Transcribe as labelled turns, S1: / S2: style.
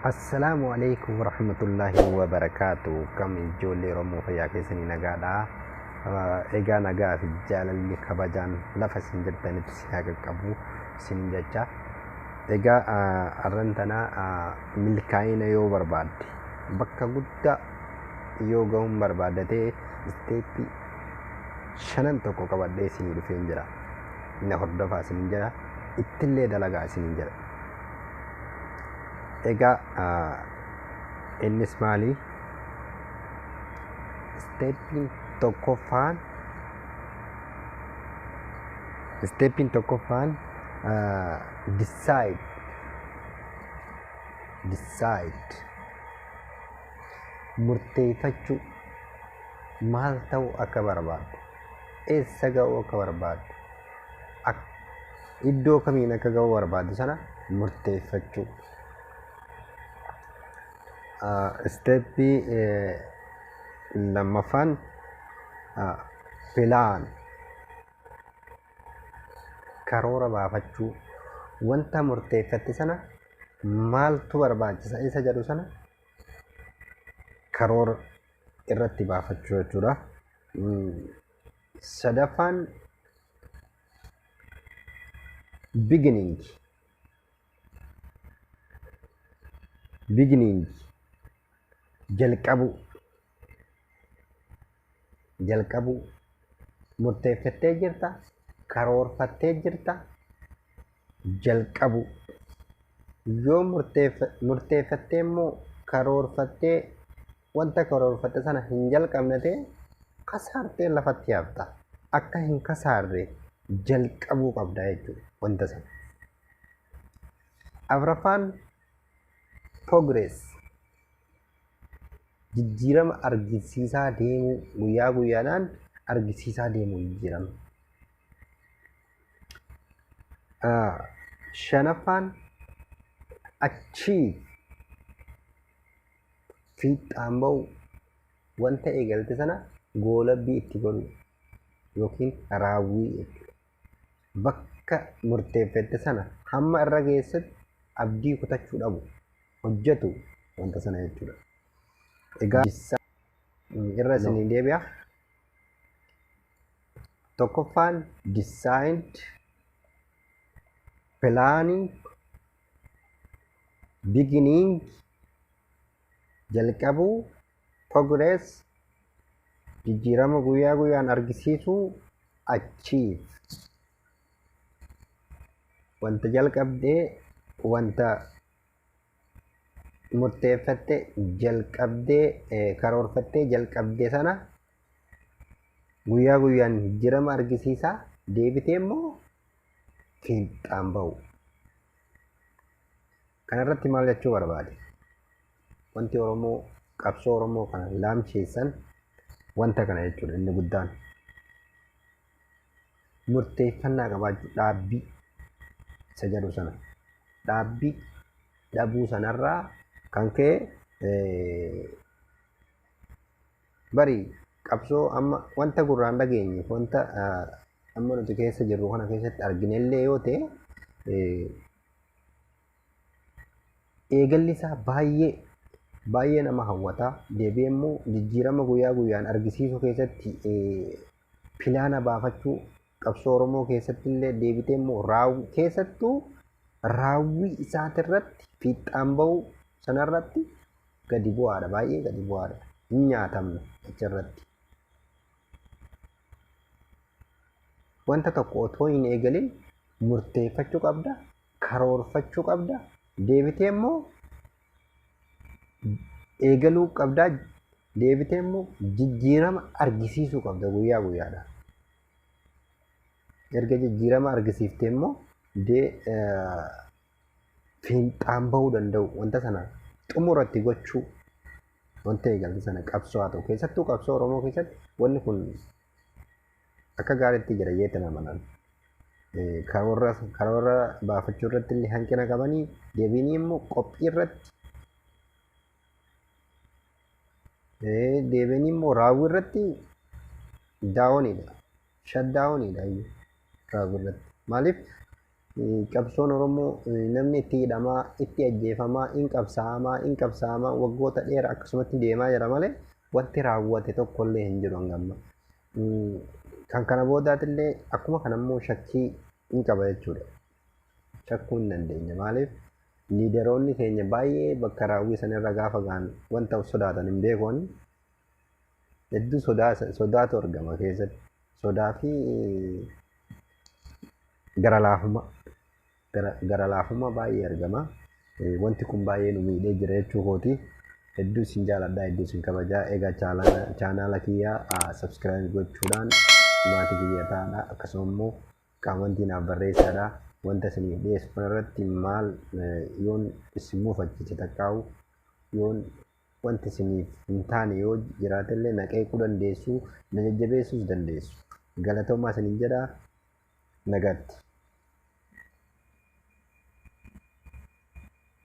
S1: Assalaamu alaikum warahmatullaahi wabarakaatu. Kam ijoollee Oromoo, fayyaa keessanii nagaadha? Egaa nagaa fi jaalalli kabajaan lafa isin jirtanitti isin haa qaqqabu isin jecha. Egaa arran tana milkaa'ina yoo barbaadde, bakka guddaa yoo gahuun barbaadde ta'e, step shanan tokko qabadhee isinii dhufeen jira. Na hordofaa isinin jedha. Ittillee dalagaa isinin jedha. Egaa innis maali? Steppiin tokkoffaan decide, murteeffachuu, maal ta'uu akka barbaaddu, eessa ga'uu akka barbaaddu, iddoo kamiin akka ga'uu barbaaddu sana murteeffachuu. Steppii lammaffaan plan, karoora baafachuu, wanta murteeffatte sana maaltu barbaachisa isa jedhu sana karoora irratti baafachuu jechuudha. Sadaffaan beginning, jalqabuu. Jalqabuu, murteeffattee jirta, karoorfattee jirta, jalqabuu. Yoo murteeffattee immoo karoorfattee wanta karoorfatte sana hin jalqabne ta'e, kasaartee lafatti hafta. Akka hin kasaarre jalqabuu qabda jechuudha wanta sana. Afraffaan progress, jijjiirama argisiisaa deemuu, guyyaa guyyaadhaan argisiisaa deemuu jijjiirama. Shanaffaan achieve, fiixaan ba'u, wanta eegalte sana goolabbii itti godhu yookiin raawwii jechuudha. Bakka murteeffatte sana hamma irra geessetti abdii kutachuu dhabu, hojjetu wanta sana jechuudha. Egaa irra isinii deebi'a. Tokkoffaan decide, planning, beginning, jalqabuu, progress, jijjiirama guyyaa guyyaan argisiisuu, achieve. Wanta jalqabdee, wanta murteeffatte jalqabdee, karoorfattee jalqabdee sana guyyaa guyyaan jijjiirama argisiisaa deebitee immoo fiixaan ba'u. Kanarratti maal jechuu barbaade? Wanti Oromoo, qabsoo Oromoo kana laamsheessan wanta kana jechuudha inni guddaan. Murteeffannaa qabaachuu, dhaabbii isa jedhu sana. Dhaabbii dhabuu sanarraa kan ka'e bari qabsoo amma wanta gurraan dhageenye, wanta amma nuti keessa jirru kana keessatti arginellee yoo ta'e, eegalli isaa baay'ee baay'ee nama hawwata. Deebi'ee immoo jijjiirama guyyaa guyyaan argisiisuu keessatti, plana baafachuu qabsoo Oromoo keessatti illee, deebitee immoo raawwii keessattuu raawwii isaatirratti fiixaan ba'uu sanarratti gadi bu'aadha, baay'ee gadi bu'aadha. Hin nyaatamne achirratti. Wanta tokko otoo hin eegalin murteeffachuu qabda, karoorfachuu qabda, deebitee immoo eegaluu qabdaa, deebitee immoo jijjiirama argisiisuu qabda guyyaa guyyaadhaan. Erga jijjiirama argisiiftee immoo fiixaan bahuu danda'u, wanta sana xumuratti gochuu, wanta eegalte sana, qabsoo haa ta'u, keessattuu qabsoo Oromoo keessatti wanni kun akka gaariitti jira jeetti nama nan. Karoora baafachuu irratti illee hanqina qabanii, deebiin immoo qophii irratti, deebiin immoo raawwii irratti downiidha. Shutdowniidha raawwii irratti. Maaliif Qabsoon Oromoo namni itti hidhamaa, itti ajjeefamaa, in qabsaa'amaa, in qabsaa'amaa waggoota dheeraa akkasumatti deemaa jira malee wanti raawwate tokkollee hin jiru hanga ammaa. Kan kana boodaatillee akkuma kanammoo shakkii hin qaba jechuudha. Shakkuu hin dandeenya. Maaliif liidaroonni keenya baay'ee bakka raawwii sanarra gaafa ga'an wanta sodaatan hin beekoni. Hedduu sodaatu argama keessatti. Sodaa fi gara laafummaa. Gara laafummaa baay'ee argama. Wanti kun baay'ee nu miidhee jira jechuu kooti. Hedduu isin jaaladha, hedduu isin kabajaa. Egaa chaanaala kiyyaa subscribe gochuudhaan maatii kiyya ta'aadha. Akkasuma immoo kaamantii naaf barreessaadha. Wanta isiniif dhiyeessu kanarratti maal yoon isin mufachiise takkaa'u yoon wanti isiniif hin taane yoo jiraatellee na qeequu dandeessu, na jajjabeessuus dandeessu. Galatoomaa isiniin jedha, nagaatti.